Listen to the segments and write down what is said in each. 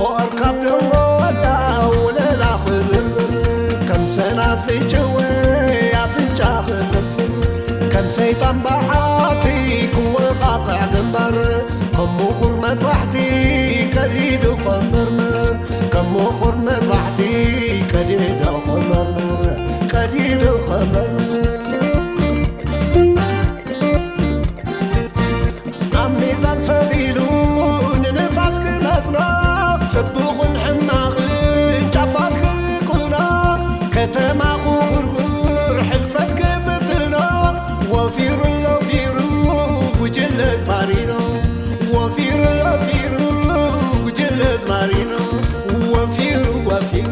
ኦኣር ካብ ደንጎላ ወለላ ክብርብር፣ ከም ሰናፍጭ ወይ ኣፍንጫ ክስብስብ፣ ከም ሰይጣን በሓቲ ክወቓቕዕ ግንባር፣ ከም ምኹር መጥባሕቲ ቀዲዱ ከመርምር፣ ከም ምኹር መጥባሕቲ ቀዲዱ ከመርምር፣ ቀዲዱ ከመርምር። ኣብ ሚዛን ሰቒሉ ንንፋስ ክመጥኖ፣ ጽቡቕን ሕማቕን ጫፋት ክኩኖ፣ ከተማ ክጉርጉር ሕልፈት ክፍትኖ፣ ወፊሩ ለፊሩ ጉጅለ ዝማሪኖ፣ ወፊሩ ለፊሩ ጉጅለ ዝማሪኖ፣ ወፊሩ ወፊሩ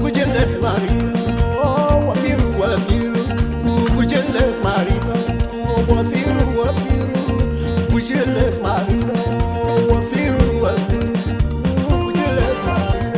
ጉጅለ ዝማሪኖ፣ ወፊሩ ወፊሩ ጉጅለ ዝማሪኖ። ወፊሩ ወፊሩ ጉጅለ ዝማሪኖ፣ ወፊሩ ወፊሩ ጉጅለ ዝማሪኖ።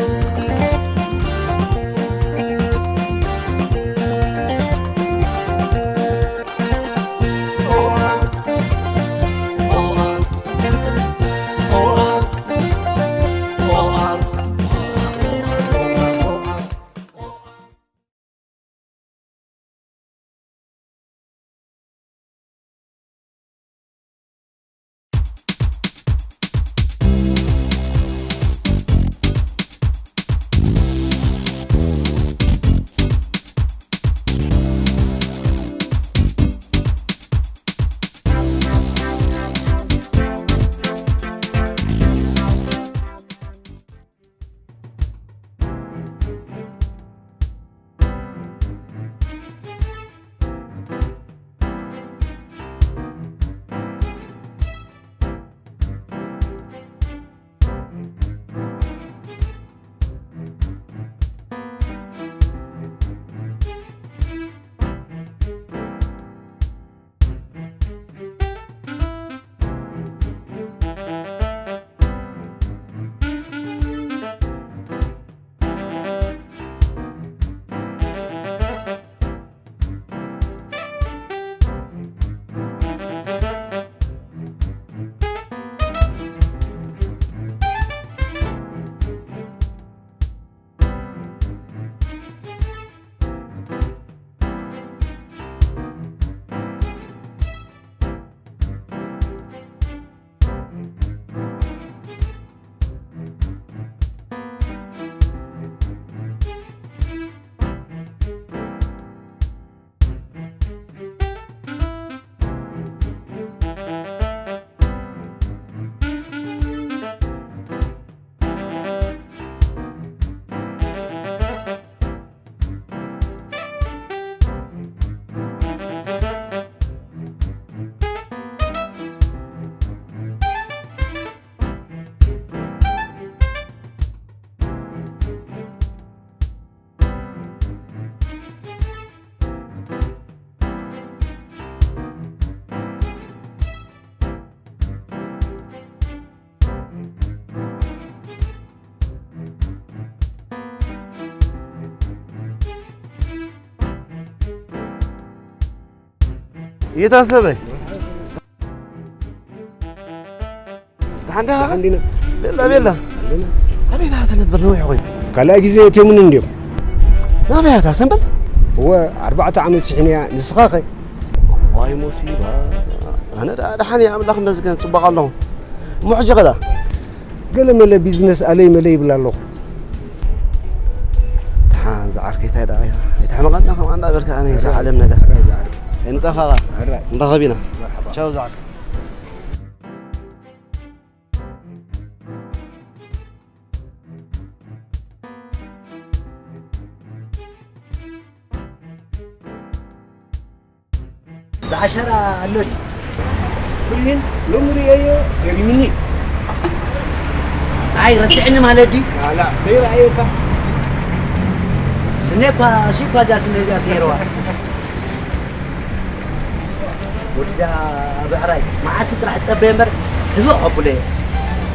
እየታሰበ። ደሓን ዲኻ? ደሓን ዲና። ቤላ፣ ቤላ። ኣለና። ኣበይ ኢኻ ትነብር ነዊሕ ኮይኑ? ካልኣይ ግዜ የትየሙኒ እንድዮም። ናበይ ኢኻ ሰምበል? እወ፣ ኣርባዕተ ዓመት ስሒንያ፣ ንስኻ ኸ? ዋይ ሞሲባ። ኣነ ደኣ ደሓን እየ፣ ኣምላኽ ይመስገን፣ ጽቡቕ ኣለኹ። እሞ ሕጂ ኸ ደኣ? ገለ መለ ቢዝነስ ኣለይ መለይ ይብል ኣለኹ። ደሓን ዝዓርከይ፣ እንታይ ደኣ እያ? ኣይተሕመቐና ከምኣ እንዳበልካ፣ ኣነ እዛ ዓለም ነገር። ሕራይ ዝዓርከይ። ኣይንጠፋፋእ። ሕራይ። ንራኸብ ኢና። መርሓባ። ቻው ዝዓርከይ። ዝዓሸራ ኣሎ ድዩ? ብርሂን፣ ሎሚ ርእየዮ ገሪምኒ። ኣይ፣ ረሲዕኒ ማለት ድዩ? ላላ፣ ዘይረኣየካ። ስነ እኳ፣ እሱ እኳ እዛ ስነ እዚኣ ሰይርዋ። ወዲዛ ብዕራይ መዓልቲ ጥራሕ ትጸበየ እምበር፣ ድፍእ ከብሎ እየ።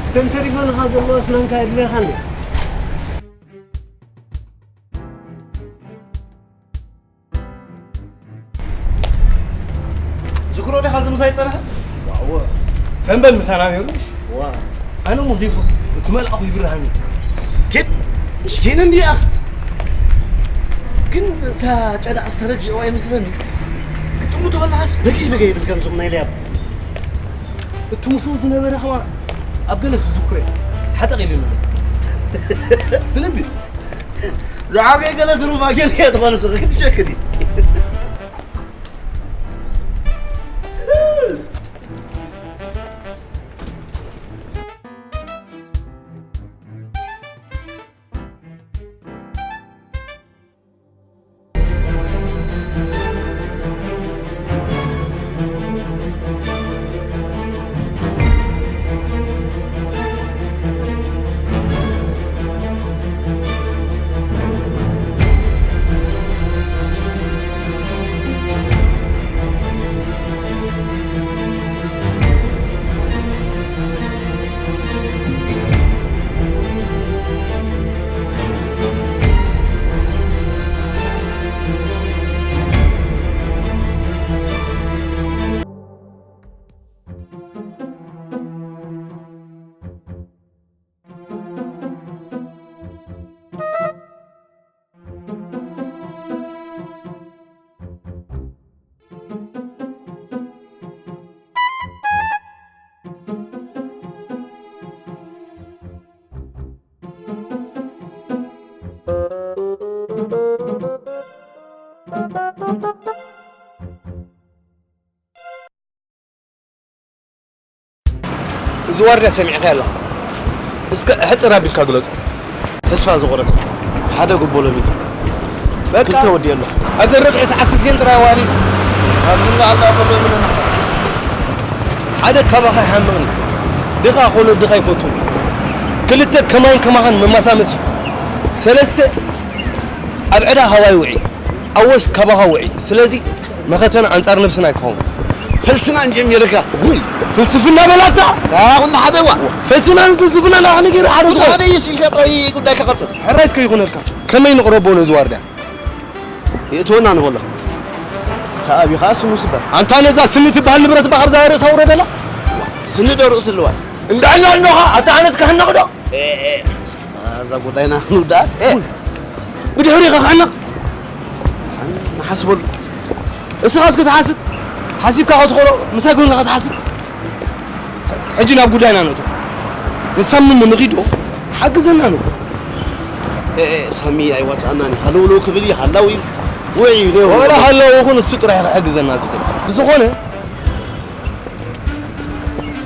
እተን ተሪፈንኻ ዘለዋ ኣስናንካ የድልየኻ እንዴ? ትዝክሮ ዲኻ እዚ ምሳይ ጸንሐ? ዋዎ። ሰንበል ምሳና ነይሩ። ዋ። ኣነ እሞ ዘይፈቱ እቲ መልኣኹ ይብርሃን እዩ። ኬድ ምስኪን እንዲያ። ግን እታ ጨዳ ኣስተረጅኦ ኣይመስለኒ። ግጥሙ ተበላሓስ በጊ በገ ይብል ከምዞም ናይ ሊያብ። እቲ ምስኡ ዝነበረ ከማ ኣብ ገለ ዝዝኩረ ሓጠቕ ኢሉ ነበር። ብልቢ። ዝዓበየ ገለ ትሩፋ ጌርካ እየ ተመልሰ ክትሸክል እዩ። እዚ ዋርድያ ሰሚዕካዮ ኣለኻ። እስከ ሕጽር ኣቢልካ ግለጾ። ተስፋ ዝቖረጸ ሓደ ጉቦ ሎሚ በቃ። ክልተ ወዲ ኣሎ። ኣብዚ ርብዒ ሰዓት ግዜን ጥራይ ዋሊ። ኣብዚ እንዳ ኣልባ ፈሎ ምንና። ሓደ ካባኻ ይሓምቕኒ። ድኻ ኮሎ ድኻ ይፈቱ። ክልተ ከማይን ከማኻን መማሳመሲ። ሰለስተ ኣብ ዕዳ ሃዋይ ውዒ። ኣወስ ካባኻ ውዒ። ስለዚ መኸተና ኣንጻር ነብስና ኣይክኸውን። ፈልስና እንጀሚርካ። ውይ፣ ፍልስፍና በላታ። ዳ ኩሉ ሓደ ዋ። ፈልስናን ፍልስፍናን ኣኽኒ ገይሩ ሓደ ዝኾነ። ሓደ ይስ ኢልካ ጥራይ ጉዳይ ከቐጽል። ሕራይ እስከ ይኹነልካ። ከመይ ንቕረቦ ነዚ ዋርድያ? የእትወና ንበሎ። ተኣቢኻ ስሙ ስበር። ኣንታ ነዛ ስኒ ትበሃል ንብረት እባ ካብዛ ርእሳ ውረደላ። ስኒ ዶ ርእሲ ኣለዋ? እንዳ ዕላ ኣለኻ፣ ኣታ ኣነስ ክሕነቕ ዶ? ኤ፣ ኤ፣ እዛ ጉዳይና ንውዳእ። ኤ። ብድሕሪኻ ክሕነቕ። ንሓስበሉ። እስኻ እስኪ ትሓስብ። ሓሲብካ ክትኾሎ፣ ምሳይ ኮይንካ ክትሓስብ። ሕጂ ናብ ጉዳይና ንእቶ። ንሳሚ እሞ ንኺዶ፣ ሓግዘና ንብሎ። ኤ፣ ኤ፣ ሳሚ ኣይዋጽኣናን እዩ። ሃለውለው ክብል እዩ፣ ሃላው እዩ። ውዒ እዩ፣ ነይሩ። ዋላ ሃላው ይኹን፣ እሱ ጥራይ እዩ ክሕግዘና ዝኽእል። ብዝኾነ፣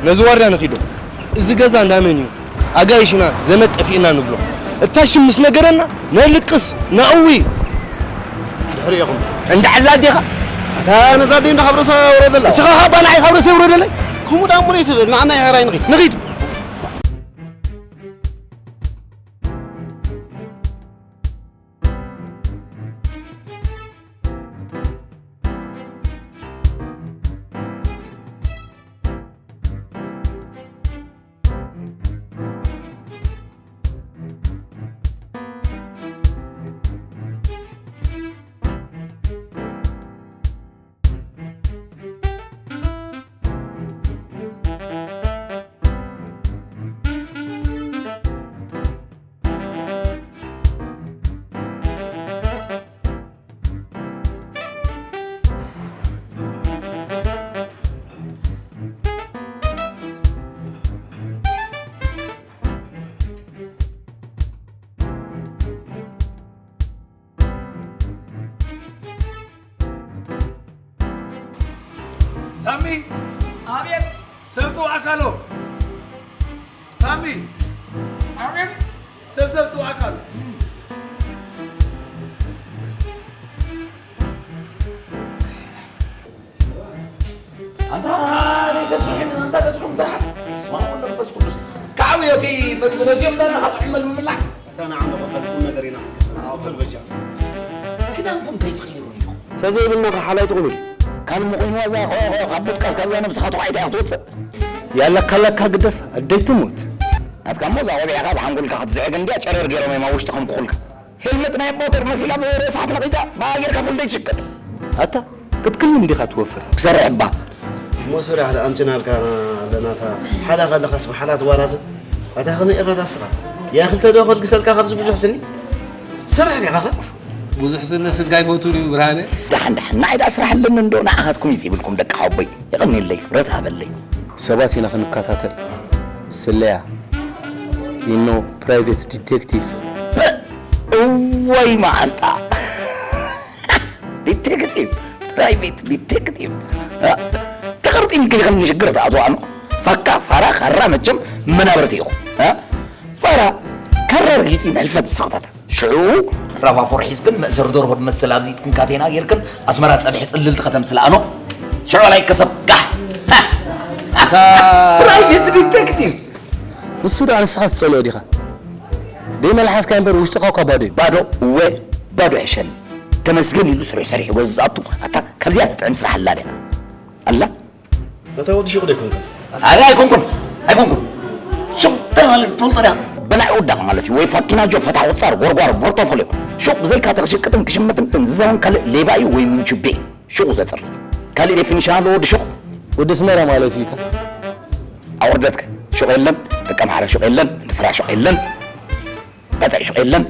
ነዚ ዋርድያ ንኺዶ። እዚ ገዛ እንዳ መን እዩ? ኣጋይሽና ዘመድ ጠፊእና ንብሎ። እታ ሽም ምስ ነገረና ነልቅስ፣ ነእዊ። ድሕሪ ኢኹም። እንዳ ዕላ ዲኻ? ኣታ ነዛ ደይ እንዳ ካብ ርእሳ ውረደላ። ንስኻ ኸኣ ባልዓይ ካብ ርእሰይ ውረደለይ። ከምኡ ደኣ እሞ ትብል፣ ንዓና ይሕራይ ንኺድ። ንኺድ። ሳሚ! ኣቤት! ሰብ ጽውዓካ ኣሎ። ሳሚ! ኣቤት! ሰብ ሰብ ጽውዓካ ኣሎ። ኣንታ ደይተስርሑ፣ ኣንታ ተስርሑ ምድርሓት። ስማ ወወልድ ወመንፈስ ቅዱስ። ከዓብዮ እቲ መግቢ ነዚኦም ዳና ካጥዕመል ምብላዕ። ኣታ ንዓ ንኽፈል ቁም ነገር ኢና ክንከፍል። ንኽፈል በጃ። ክዳንኩም ከይትቕይሩ ኢኹም። ተዘይብልና ኸ ሓላይ ትኹኑ ድዩ? ካልእ ምኾይኑ ዋዛ፣ ኸ-፣ ኸ-፣ ካብ ምጥቃስ ካብዛ ነብስኻ ተዃዒታ እያ ክትወፅእ። ያለካ ለካ ግደፍ፣ ኣደይ ትሙት። ናትካ እሞ እዛ ቆቢዕኻ ብሓንጎልካ ክትዝዕግ እንድያ፣ ጨረር ገይሮም እዮም ኣብ ውሽጢ ከም ክኹልካ። ሄልመት ናይ ኣቦ ጦር መሲላ ብርእሳ ክትነቒጻ፣ ብኣ ጌርካ ፉል ደይትሽቅጥ። ኣታ፣ ክትክልም ዲኻ ትወፍር? ክሰርሕ እባ። እሞ ስራሕ ደኣ ኣምጺናልካ ኣለና። እታ ሓዳ ከለኻስ ብሓዳ ትዋራዘ። ኣታ ከመይ ኢኻ ታስኻ? ያ ክልተ ዶ ከልግሰልካ ካብዚ ብዙሕ ስኒ? ትሰርሕ ዲኻ ኸ? ብዙሕ ስኒ ስጋ ይፈቱ ድዩ ብርሃነ? ደሓን ደሓን፣ ንዓይ ደኣ ስራሕ ኣለኒ እንዶ ንዓኻትኩም እዩ ዘይብልኩም ደቂ ሓወቦይ። የቐንየለይ፣ ክብረት ሃበለይ። ሰባት ኢና ክንከታተል። ስለያ። You know, private detective. እዋይ መዓንጣ። ዲቴክቲቭ፣ ፕራይቬት ዲቴክቲቭ። እ? ተቐርጢምኪ ከም ንሽግር ትኣትዋኖ። ፋካ፣ ፋራ፣ ካራ መቸም መናብርቲ ኢኹም። እ? ፋራ፣ ካራ ረጊጹ ንሕልፈት ዝሰኽታት። ሽዑ ራፋፎር ሒዝክን መእሰሪ ደርሆ ዝመስል ኣብዚ ኢድክን ካቴና ጌርክን ኣስመራ ጸብሒ ጽልልቲ ከተምስልኣኖ። ሽዑ ላይ ከሰብ ጋሕ። እታ ፕራይቬት ዲቴክቲቭ። ንሱ ደኣ ንስኻ ትጸልኦ ዲኻ? ደይ መልሓስካ እምበር ውሽጥኻ እኳ ባዶ እዩ። ባዶ? እወ፣ ባዶ ሕሸኒ። ተመስገን ኢሉ ስርሑ ሰሪሑ ገዝኡ ዝኣቱ። ኣታ ካብዚኣ ትጥዕም ስራሕ ኣላ ድያ? ኣላ? ኣታ ወዲ ሹቕ ዶ ኣይኮንካን? ኣረ ኣይኮንኩን፣ ኣይኮንኩን። ሹቕ እንታይ ማለት ትፈልጦ ድያ? በላዕ ውዳቕ ማለት እዩ። ወይ ፋኪናጆ፣ ፈታ ቁጻር፣ ጎርጓር፣ ፖርቶፎልዮ። ሹቕ ብዘይካ ተኽሽቅጥን ክሽምትን ዝዘውን ካልእ ሌባ እዩ ወይ ምንቹቤ። ሹቕ ዘጽሪ። ካልእ ዴፊኒሽን ኣለዎ ወዲ ሹቕ? ወዲ ኣስመራ ማለት እዩ እታ። ኣውርደትከ ሹቕ የለን፣ ደቀ ማሕረ ሹቕ የለን፣ እንዲ ፍራ ሹቕ የለን፣ ቀጽዒ ሹቕ የለን።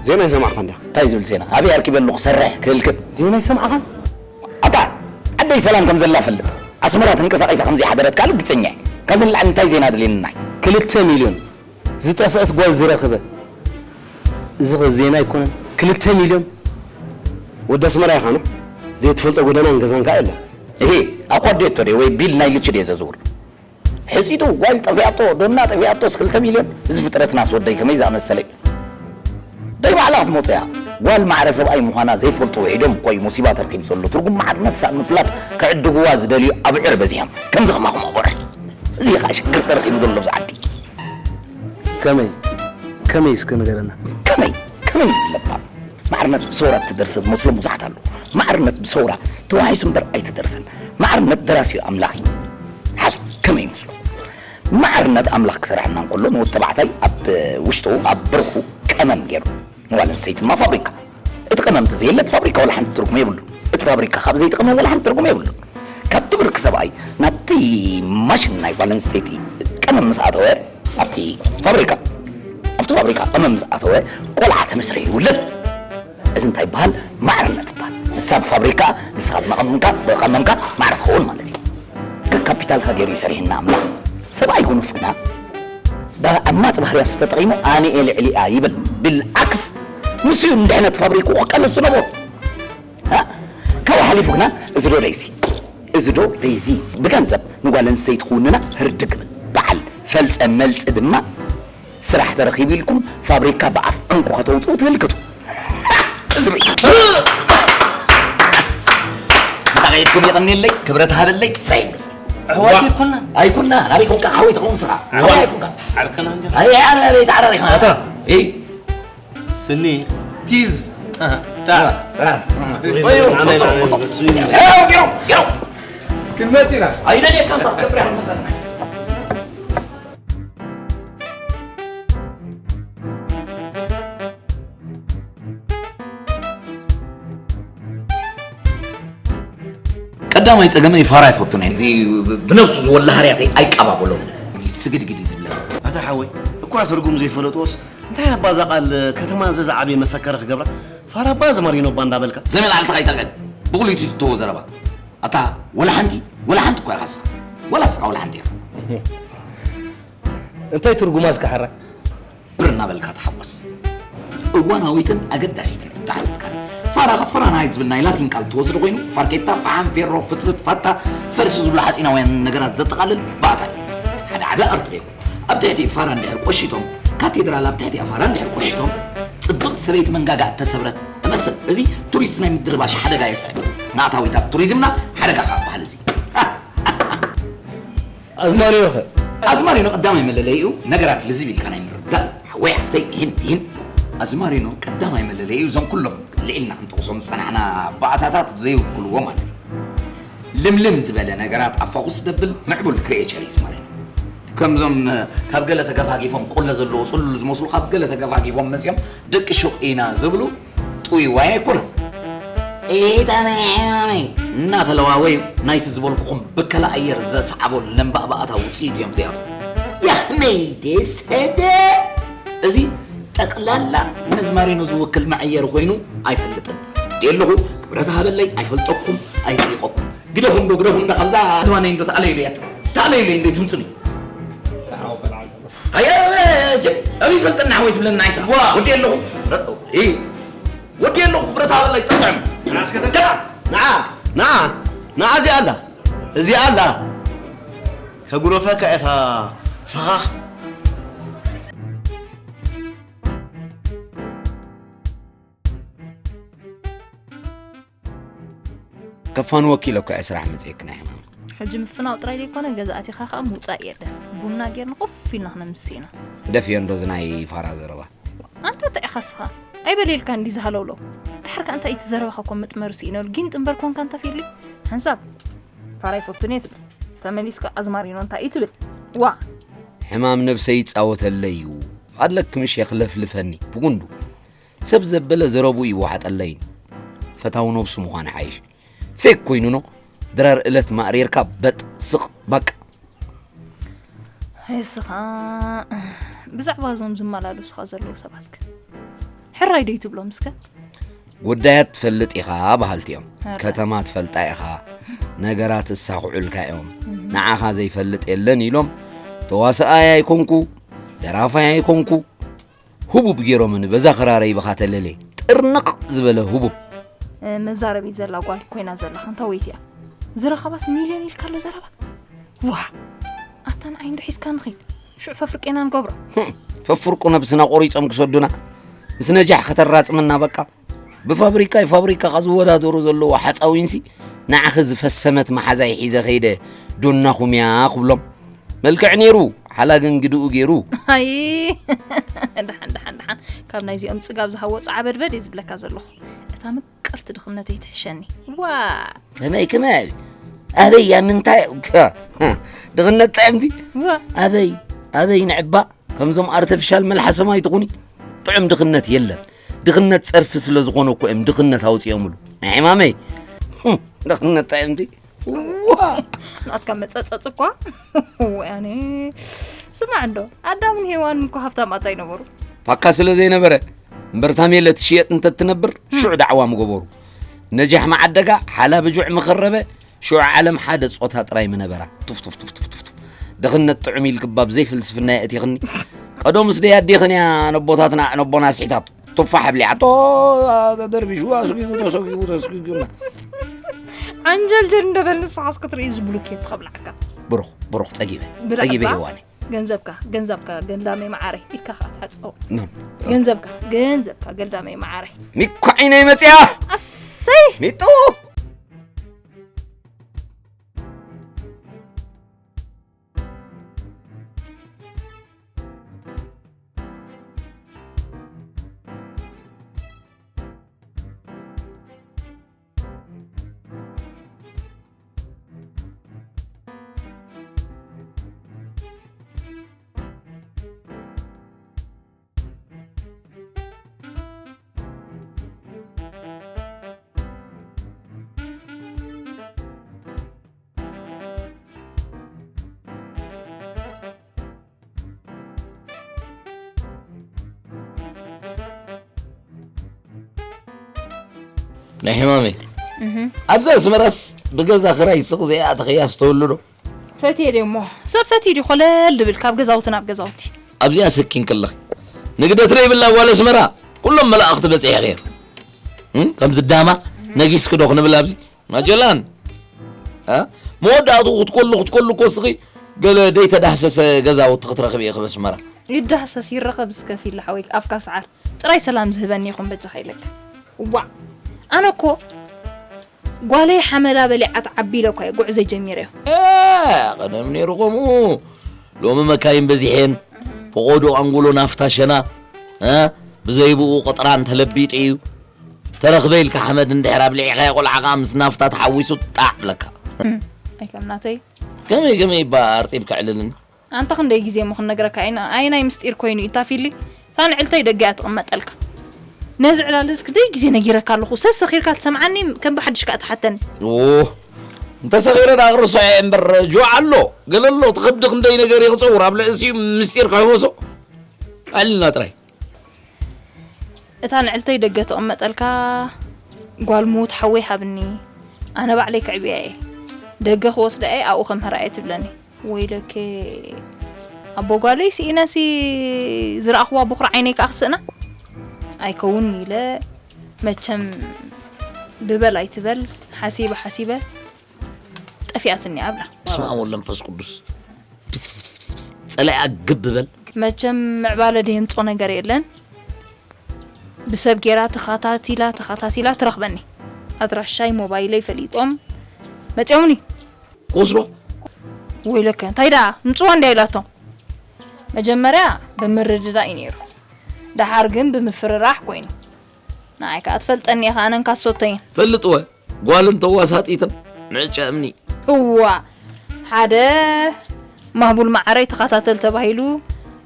ዜና ይሰማዕካ እንድያ። እንታይ ዝብል ዜና? ኣበይ ኣርኪበ ኣለኹ ክሰርሕ ክህልክት። ዜና ይሰማዕኻን? ኣታ ዓደይ ሰላም ከም ዘላ ፈልጥ። ኣስመራ ተንቀሳቒሳ ከም ዘይሓደረት ካልእ ግጸኛ እየ። ካብዚ ንላዕሊ እንታይ ዜና ድልየኒ ናይ? ክልተ ሚልዮን ዝጠፍአት ጓል ዝረኽበ። እዚ ኸ ዜና ኣይኮነን? ክልተ ሚልዮን? ወዲ ኣስመራ ኢኻ ኖ? ዘይትፈልጦ ጎደናን ገዛን ከኣ የለን። እሂ፣ ኣኳዴቶ ድየ ወይ ቢል ናይ ልቺ ድየ ዘዝውር? ሕጺጡ ጓል ጠፊኣቶ፣ ዶና ጠፊኣቶስ ክልተ ሚልዮን? እዚ ፍጥረትናስ ወደይ ከመይ ዝኣመሰለ እዩ? ደይ ባዕላ ክትመጾ እያ። ጓል ማዕረ ሰብኣይ ምዃና ዘይፈልጡ ውሒዶም እኮ እዩ ሙሲባ ተረኺቡ ዘሎ። ትርጉም ማዕርነት ሳብ ምፍላጥ ክዕድግዋ ዝደልዩ ኣብዕር በዚሖም። ከምዚ ከማኹም ኣቦረ። እዚ ኸኣ ሽግር ተረኺቡ ዘሎ ኣብዚ ዓዲ። ከመይ? ከመይ እስከ ንገረና። ከመይ? ከመይ ይብል ለባም? ማዕርነት ብሰውራ እተደርሰ ዝመስሎም ብዙሓት ኣለዉ። ማዕርነት ብሰውራ ተዋሒሱ እምበር ኣይተደርሰን። ማዕርነት ደራሲኡ ኣምላኽ እዩ። ሓሱ ከመይ ይመስሎ? ማዕርነት ኣምላኽ ክሰርሐልና እንከሎ ንወዲ ተባዕታይ ኣብ ውሽጡ፣ ኣብ ብርኩ ቀመም ገይሩ፣ ንጓል ኣንስተይቲ ድማ ፋብሪካ። እቲ ቀመም ተዘየለ እቲ ፋብሪካ ዋላ ሓንቲ ትርጉም የብሉ። እቲ ፋብሪካ ካብ ዘይቲ ቀመም ዋላ ሓንቲ ትርጉም የብሉ። ካብቲ ብርክ ሰብኣይ ናብቲ ማሽን ናይ ጓል ኣንስተይቲ ቀመም ምስ ኣተወ፣ ኣብቲ ፋብሪካ፣ ኣብቲ ፋብሪካ ቀመም ምስ ኣተወ፣ ቆልዓ ተመስርዩ ይውለድ። እዚ እንታይ ይበሃል? ማዕርነት ይበሃል። ንሳ ብፋብሪካ፣ ንስኻ ብመቐመምካ፣ ብቐመምካ ማዕረ ትኸውን ማለት እዩ። ከካፒታልካ ገይሩ እዩ ሰሪሕና ኣምላኽ። ሰብኣይ ጉኑፍ ግና፣ ብኣማጽ ባህርያቱ ተጠቒሙ ኣነ እየ ልዕሊኣ ይብል። ብልዓክስ፣ ንሱ እዩ ንድሕነት ፋብሪክኡ ክቃለስ ዝነበሮ። እ? ካብኡ ሓሊፉ ግና፣ እዚ ዶ ደይዚ፣ እዚ ዶ ደይዚ፣ ብገንዘብ ንጓል ኣንስተይቲ ክውንና ህርድግ ብል። በዓል ፈልጸ መልጺ ድማ፣ ስራሕ ተረኺቡ ኢልኩም ፋብሪካ ብኣፍ ዕንቁ ከተውፅኡ ትህልክቱ። እዚ ርእሲ። መጣቂትኩም የቐንየለይ፣ ክብረት ሃበለይ፣ ስራሕ ይውደፍ። ኣሕዋት ኣይኮናን። ኣይኮና፣ ናበይ ኮንካ? ሓወይ ትኸውን ንስኻ። ሓወይ ኣይኮንካ። ዓርክና እንዲኻ። ኣይ፣ ኣነ ናበይ ተዓራሪኽና? ኣታ። እይ። ስኒ። ቲዝ። ታ። ታ። ኣነ፣ ኣነ፣ ኣነ፣ ኣነ፣ ጌሮ፣ ጌሮ፣ ጌሮ። ክንመጽ ኢና። ኣይደልየካ እምበር፣ ገብረ ይሃ መሰልና። ቀዳማይ ጸገመይ ፋራ ኣይፈቱን እየ። እዚ ብነብሱ ዝወላ ሃርያተይ ኣይቀባበሎን። ስግድግድ እዩ ዝብለኒ። ኣታ ሓወይ፣ እኳ ትርጉም ዘይፈለጥዎስ፣ እንታይ ኣባ እዛ ቃል ከተማ ዘዝዓበየ መፈከሪ ክገብራ? ፋራ ኣባ ዘማሪኖ እባ እንዳበልካ። ዘመን ዓልትኻ ኣይተልዕል። ብኹሉ ይትትዎ ዘረባ። ኣታ ወላ ሓንቲ፣ ወላ ሓንቲ እኳ ኢኻ ስኻ። ወላ ስኻ ወላ ሓንቲ ኢኻ። እንታይ ትርጉማ እስከ ሓራይ? ብር እናበልካ ተሓጎስ። እዋናዊትን ኣገዳሲትን ሕቶ ሓቲትካኒ። ፋራ ካብ ፈራናይት ዝብል ናይ ላቲን ቃል ተወስዶ ኮይኑ፣ ፋርኬታ፣ ፈሓም፣ ፌሮ፣ ፍትፍት፣ ፋታ፣ ፈልሲ ዝብሉ ሓጺናውያን ነገራት ዘጠቓልል ባእታ እዩ። ሓደ ዓቢ ኣርትሬ እዩ። ኣብ ትሕቲ ፋራ እንድሕር ቆሺቶም፣ ካቴድራል ኣብ ትሕቲኣ ፋራ እንድሕር ቆሺቶም፣ ጽብቕቲ ሰበይቲ መንጋጋ እተሰብረት እመስል። እዚ ቱሪስት ናይ ምድርባሽ ሓደጋ የስዕብ። ንኣታዊታት ቱሪዝምና ሓደጋ ካብ በሃል እዚ። ኣዝማሪኖ ኸ? ኣዝማሪኖ ቀዳማይ መለለይኡ ነገራት ልዝብ ኢልካ ናይ ምርዳእ። ሓወይ ሓፍተይ፣ ይህን፣ ይህን። ኣዝማሪኖ ቀዳማይ መለለይኡ እዞም ኩሎም ልዒልና ክንጠቕሶም ዝጸናሕና ባእታታት ዘይውክልዎ ማለት እዩ። ልምልም ዝበለ ነገራት ኣብ ፎኩስ ዘብል ምዕቡል ክሪኤቸር እዩ ኣዝማሪኖ። ከምዞም፣ እ፣ ካብ ገለ ተገፋጊፎም ቆለ ዘለዎ ጽሉል ዝመስሉ ካብ ገለ ተገፋጊፎም መጺኦም ደቂ ሹቕ ኢና ዝብሉ ጥውይዋይ ኣይኮኑን። ኤታ ናይ ዕማመይ እናተለዋወዩ ናይቲ ዝበልኩኹም ብከላ ኣየር ዘስዓቦ ለምባእባእታ ውፅኢት እዮም እዚኣቶም። ያህመይ ደሰደ እዚ ጠቕላላ ነዚ ማሪኖ ዝውክል መዐየሪ ኮይኑ ኣይፈልጥን። ደለኹ ክብረት ሃበለይ ኣይፈልጠኩም ኣይጠይቀኩም። ግደፉ እንዶ ግደፉ እንዶ ካብዛ ዝባነይ እንዶ ተኣለዩ እያ ተኣለዩ እንዶ ትምፅኒ። ሃየ ኣበይ ይፈልጠና ሓወይ ትብለና ኣይሳ ወዲ ኣለኹ። ወዲ ኣለኹ ብረት ሃበለይ ጠጥዕም። ንዓ ንዓ ንዓ እዚኣ ኣላ እዚኣ ኣላ። ከጉረፈካ እታ ፈኻኽ። ከፋንወኪ ኢለ እኮ እየ ስራሕ መፅየኪ ናይ ሕማም። ሕጂ ምፍናው ጥራይ ዘይኮነ ገዛ ኣቲኻ ከዓ ምውፃእ የለን። ቡና ጌርና ኮፍ ኢልና ክነምስ ኢና። ደፍዮ እንዶ እዚ ናይ ፋራ ዘረባ። ኣንታ እንታይ ኢኻ እስኻ? ኣይበል ኢልካ እንዲ ዝሃለውለው። ድሓር ከ እንታይ እቲ ዘረባኻ እኮ ምጥመር ስኢነሉ ጊንጥ እምበር ኮንካ እንታ ፊሊ። ሓንሳብ ፋራ ይፈቱን እየ ትብል። ተመሊስካ ኣዝማሪኖ እንታይ እዩ ትብል? ዋ! ሕማም ነብሰይ ይጻወተለይ እዩ። ኣለክ ምሽ የኽለፍልፈኒ ብጉንዱ። ሰብ ዘበለ ዘረቡ ይወሓጠለይን። ፈታዊ ነብሱ ምዃን ሓይሽ። ፌክ ኮይኑኖ ድራር እለት ማእሪርካ በጥ ስቕ ባቅ። እስኻ ብዛዕባ እዞም ዝመላለሱኻ ዘለዉ ሰባትከ ሕራይ ዶ ይትብሎም እስከ? ጉዳያት ትፈልጥ ኢኻ በሃልቲ እዮም። ኣረ። ከተማ ትፈልጣ ኢኻ፣ ነገራት እሳኹዑልካ እዮም። ንዓኻ ዘይፈልጥ የለን ኢሎም ተዋስኣይ ኣይኮንኩ፣ ደራፋይ ኣይኮንኩ፣ ህቡብ ገይሮምኒ በዛ ክራረይ ብኻ ተለለ ጥርንቕ ዝበለ ህቡብ። እ፣ መዛረቢት ዘላ ጓል ኮይና ዘለኻ እንታ ወይቲ እያ? ዝረኸባስ ሚልዮን ኢልካ ኣሎ ዘረባ። ዋ! ኣታ ንዓይ እንዶ ሒዝካ ንኺድ። ሽዑ ፈፍርቄና ንገብሮ። ህም፣ ፈፍርቁ ነብስና ቆሪጾም ክሰዱና። ምስ ነጃሕ ከተራጽመና በቃ። ብፋብሪካ ፋብሪካ ዝወዳደሩ ዘለዉ ሓፃዊንሲ ንዓኺ ዝፈሰመት መሓዛይ ሒዘ ኸይደ ዶናኹም እያ ክብሎም። መልክዕ ነይሩ ሓላ ግን ግድኡ ገይሩ። ኣይ፣ ደሓን፣ ደሓን፣ ደሓን። ካብ ናይዚኦም ጽጋብ ዝሃወ ጻዕበድበድ እየ ዝብለካ ዘለኹ። እታ ምቅርቲ ድኽነተይ ትሕሸኒ። ዋ! ከመይ፣ ከመይ? ኣበይ፣ ኣብ ምንታይ? ድኽነት ጥዕምቲ? ዋ! ኣበይ፣ ኣበይ ንዕባ? ከምዞም ኣርተፊሻል መልሓሶም ኣይትኹኒ። ጥዑም ድኽነት የለን። ድኽነት ጸርፊ ስለ ዝኾነ እኮ እዮም ድኽነት ኣውጺኦምሉ። ናይ ሕማመይ። ህም፣ ድኽነት ጥዕምቲ። ዋ! ናትካ መጸጸጽ እኳ። ወያኔ። ስማዕ እንዶ፣ ኣዳምን ሄዋንን እኮ ሃብታማት ኣይነበሩ። ፋካ ስለ ዘይነበረ፣ እምበር ታሜለ ትሽየጥ እንተትነብር፣ ሽዑ ዳዕዋ ምገበሩ። ነጃሕ መዓደጋ፣ ሓላ ብጁዕ ምኸረበ፣ ሽዑ ዓለም ሓደ ጾታ ጥራይ ምነበራ። ቱፍ፣ ቱፍ፣ ቱፍ፣ ቱፍ፣ ቱፍ፣ ቱፍ። ድኽነት ጥዑም ኢልክባብ ዘይፍልስፍና የእቲኽኒ። ቀደሙስ ደይ ኣዴኽን እያ ነቦታትና፣ ነቦና ስሒታት። ቱፋሕ ኣብሊዓቶ፣ ተደርቢሹ፣ ኣስጒጉ፣ ተሰጒጉ፣ ተሰጒጉና። ዓንጀልጀል እንደበል ንስኻስ ክትርኢ እዚ ብሉኬት ከብላዕካ። ብሩኽ፣ ብሩኽ፣ ጸጊበ፣ ብላዕ ጸጊበ እባ። ሄዋነይ። ገንዘብካ፣ ገንዘብካ፣ ገንዳመይ መዓረይ፣ ኢድካ ከኣ ትሓጽቦ። ኖ። ገንዘብካ፣ ገንዘብካ፣ ገንዳመይ መዓረይ። ሚኳ ዓይነይ መጽያ! ኣሰይ! ሚጡ! ናይ ሕማመይ እህ። ኣብዚ ኣስመራስ ብገዛ ክራይ ስቕ ዘይኣተኸያ ኣስተውሉ ዶ? ፈትየ ድየ እሞ፣ ሰብ ፈትዩ ድዩ ኮለል ድብል ካብ ገዛውቲ ናብ ገዛውቲ? ኣብዚኣ ሰኪን ከለኺ ንግደት ዶ ይብላ ጓል ኣስመራ? ኩሎም መላእኽቲ በጺሕኺ እዮም። እም? ከምዚ ዳማ ነጊስኪ ዶ ክንብል ኣብዚ? ማጀላን፣ እ? መወዳእትኡ ክትኮሉ፣ ክትኮሉ እኮ እስኺ ገለ ደይተዳህሰሰ ገዛውቲ ክትረኽቢ ኢኺ በስመራ። ይዳህሰስ ይረኸብ እስከ ፊላ ሓወይ፣ ኣፍካ ሰዓር። ጥራይ ሰላም ዝህበኒ ይኹን በጃኻ ኢለካ። ዋዕ! ኣነ እኮ ጓለይ ሓመዳ በሊዓ ትዓቢ ኢለ እኳ እየ ጉዕዞ ጀሚረዮ። እ፣ ቀደም ነይሩ ከምኡ። ሎሚ መካይን በዚሐን፣ ፈቖዶ ኣንጎሎ ናፍታ ሸና፣ እ፣ ብዘይብኡ ቅጥራን ተለቢጡ እዩ። ተረኽበ ኢልካ ሓመድ እንድሕር ኣብሊዕካዮ ቆልዓ ከኣ ምስ ናፍታ ተሓዊሱ ጣዕ ብለካ። እም፣ ኣይ ከም ናተይ። ከመይ ከመይ እባ ኣርጢብካ ዕልልኒ። ኣንታ ክንደይ ግዜ እሞ ክንነግረካ ኢና፣ ኣየናይ ምስጢር ኮይኑ እዩ እታ ፊሊ? እታ ንዕልተይ ደገ እያ ትቕመጠልካ። ነዚ ዕላል እዚ ክንደይ ግዜ ነጊረካ ኣለኹ። ሰሰኺርካ ትሰምዓኒ፣ ከም ብሓድሽ ከኣ ትሓተኒ። ኡህ፣ እንተሰኺረ ደኣ ክርሶ እየ እምበር፣ ጅዋዕ ኣሎ፣ ገለ ኣሎ፣ እቲ ከብዲ ክንደይ ነገር እየ ክጸውር፣ ኣብ ልእሲኡ ምስጢር ከይወሶ። ኣልና ጥራይ። እታ ንዕልተይ ደገ ትቕመጠልካ ጓል ምዉት ሓወይ ሃብኒ፣ ኣነ ባዕለይ ክዕብያ እየ። ደገ ክወስዳ እየ ኣብኡ ከምህራ እየ ትብለኒ። ወይለከ ኣቦ ጓለይ ስኢነሲ ዝረኣኽዋ በኹሪ ዓይነይ ከኣ ክስእና ኣይከውን ኢለ መቸም ብበል ኣይትበል ሓሲበ ሓሲበ ጠፊኣትኒ ኣብላ። በስመ ኣብ ወወልድ ወመንፈስ ቅዱስ። ጸላኢ ግብ በል። መቸም ምዕባለ ደየምጾ ነገር የለን። ብሰብ ጌራ ተኻታቲላ ተኻታቲላ ትረኽበኒ። ኣድራሻይ ሞባይለይ ፈሊጦም መጺኦምኒ። ክወስዶ ወይለከ እንታይ ደኣ ምጽዋ እንድያ ኢላቶም። መጀመርያ ብምርድዳእ እዩ ነይሩ። ደሓር ግን ብምፍርራሕ ኮይኑ። ንዓይ ከኣ ትፈልጠኒ ኢኻ ኣነን ካሶተይን። ፈልጥወ ጓልን ተዋሳጢትን ምዕጫ እምኒ። እዋ ሓደ ማህቡል መዓረይ ተኸታተል ተባሂሉ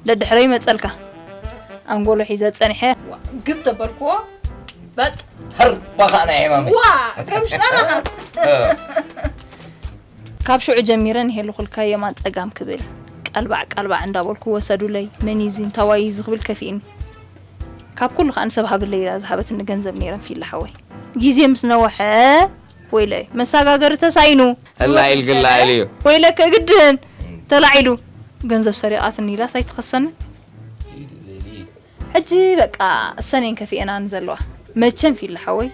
ደድሕረይ መጸልካ። ኣንጎሎ ሒዘ ጸኒሐ ግብ ተበልክዎ። በጥ ህር ባኻ ናይ ሕማመይ። ዋ ከም ሽጠራኻ ካብ ሽዑ ጀሚረ ንሄሉ ኩልካ የማን ጸጋም ክብል ቀልባዕ ቀልባዕ እንዳበልኩ ወሰዱለይ። መን እዩ እዚ እንታዋይ እዩ እዚ ክብል ከፊእኒ። ካብ ኩሉ ከኣ ንሰብ ሃብለይ ኢላ ዝሃበትኒ ገንዘብ ነይረን ፊላ ሓወይ። ግዜ ምስ ነወሐ ወይለይ መሳጋገሪ ተሳኢኑ። እላ ኢልግላ ኢልዮ። ወይለከ ግድህን ተላዒሉ ገንዘብ ሰሪቓትኒ ኢላስ ኣይትኸሰንን። ሕጂ በቃ እሰን እየን ከፊኤናኒ ዘለዋ። መቸም ፊላ ሓወይ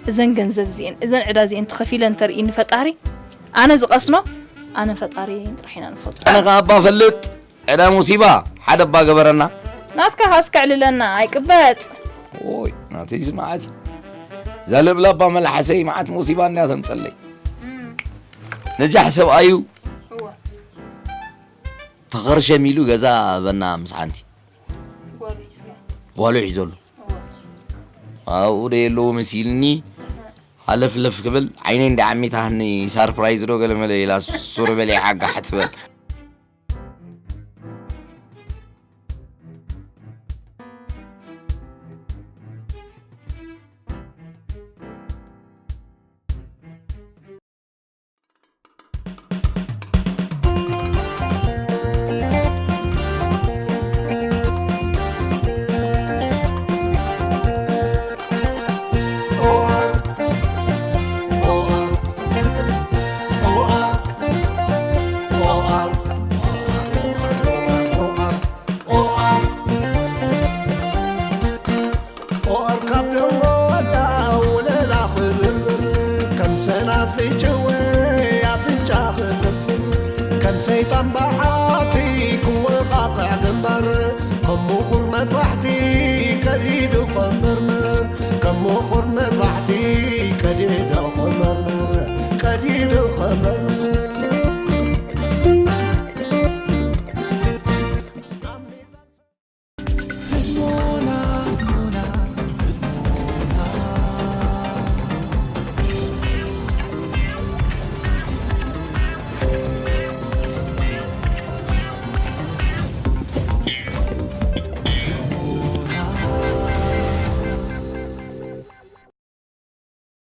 እዘን ገንዘብ እዚኤን እዘን ዕዳ እዚኤን ተኸፊለን ተርእይኒ ፈጣሪ ኣነ ዝቐስኖ ኣነ ፈጣሪ ጥራሕ ኢና ንፈልጦ። ኣነ ከኣ እባ ፈልጥ ዕዳ ሙሲባ ሓደ እባ ገበረና። ናትካ ካስ ከዕልለና ኣይቅበጽ። ኦይ ናተይስ መዓት እዩ። እዛ ለብላባ መልሓሰይ መዓት ሙሲባ እንድያ ተምጸለይ። ነጃሕ ሰብኣዩ ተኸርሸም ኢሉ ገዛ በና ምስ ሓንቲ ጓሉ ሒዘሉ ኣብኡ ዶ የለዎ መሲልኒ ሃለፍለፍ ክብል ዓይነይ እንዳ ዓሚታ ሃኒ ሳርፕራይዝ ዶ ገለመለ ኢላ ሱር በሊዓ ጋሕ ትበል። ኦር ካብ ደንጎላ ውለላ ክብርብር ከም ሰናፍጭ ወይ ኣፍንጫ ክስብስብ ከም ሰይጣን በሓቲ ክወቃቅዕ ግንባር ከም ምኹር